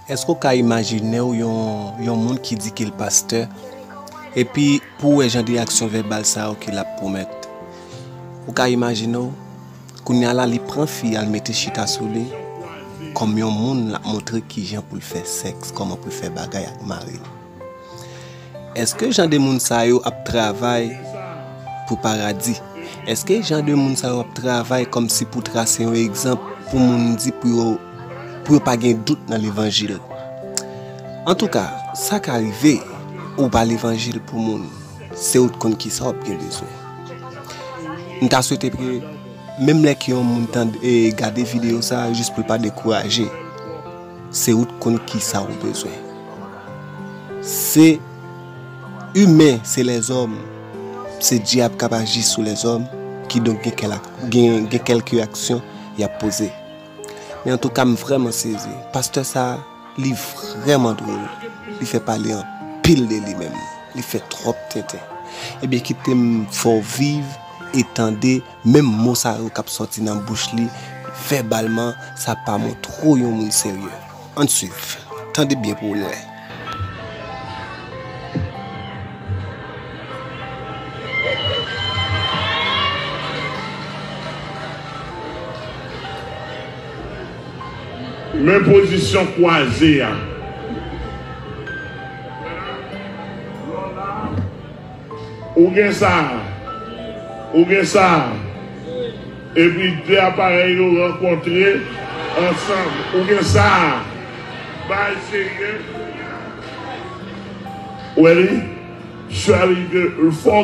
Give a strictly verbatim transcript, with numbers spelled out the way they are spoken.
Èske w ka imajine w yon, yon moun ki di ke l pastè, epi pou w wè jan de aksyon vèbal sa yo ke l ap pwomèt? Ou ka imajine w, kounye a la, li pran fi a, l mete chita sou li, kòm yon moun l ap montre kijan pou l fè sèks, kòman pou l fè bagay ak mari l. Èske jan de moun sa yo ap travay pou paradi? Èske jan de moun sa yo ap travay kòmsi pou trase yon egzanp pou moun di pou yo, pou yo pa gen dout nan levanjil? Antouka, sa ka rive, ou ba levanjil pou moun, se ou t konn kisa w ap gen bezwen. M ta swete ke menm lè ke yon moun tande, e, gade videyo sa a, jis pou l pa dekouraje, se ou t konn kisa ou bezwen. Se imen, se lèzòm, se dyab k ap aji sou lèzòm, kidonk gen kèl ak-, gen, gen kèlke aksyon y ap poze. Men antouka, m vrèman sezi. Pastè sa a, li vrèman dwòl. Li fè pale anpil de li menm. Li fè twòp tenten. Ebyen, kite m fè w viv e tande menm mo sa yo k ap sòti nan bouch li vèbalman, sa pa montre w yon moun serye. Ann swiv. Tande byen pou w wè. Men pozisyon kwaze a. Ou gen sa. Ou gen sa. Epi de aparèy yo rankontre ansanm. Ou gen sa. Bay serye. Ou wè li? Chwa li gen fò.